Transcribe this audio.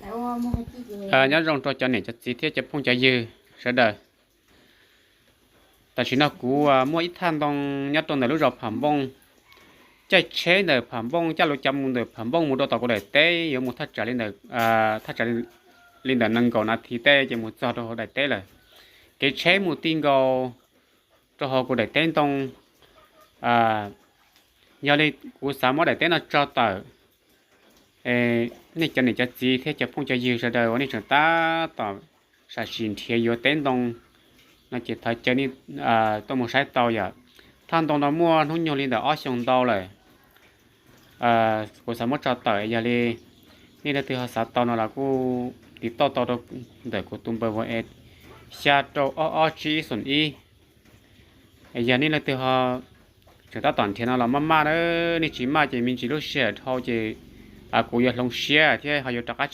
Nyob zoo rau cov niam cov txiv thiab cov phooj cov ywg sawv daws. Tam sim no kuv muaj ib thaj ntoo nyob rau ntawm lub zos Pham Npooj, caij tsheb ntawm Pham Npooj caj lus cav mus ntawm Pham Npooj mus rau tom kuv daim teb yuav mus thaj tsam li ntawm, thaj tsam li ntawm nees nkaum nas this tej ces mus txog rau hauv daim teb lawm. Kev tsheb mus ti nkaus rau hauv kuv daim teb ntoo. Yog li kuv xav muab daim teb no tso tawm, nej cov niam cov txiv thiab cov phooj cov ywg sawv daws uas nej tseem tab tom sam sim nrhiav yuav teb ntoo no ces thov caw nej tuaj mus saib tau yom. Thaj ntoo no muaj hnub nyoog li ntawm ob xyoos ntau lawm. Kuv xav muab tso tawm, yog li nej leej twg ho xav tau no los kuj tiv tauj tau rau ntawm kuv tus npawb ua es xya rau ob ob tsib ib xoom ib. Yog nej leej twg ho tseem tab tom nrhiav no los maj maj na, nej tsis maj ces me ntsis lub sij hawm dhau ces kuv yuav hloov siab thiab ho yuav rov qab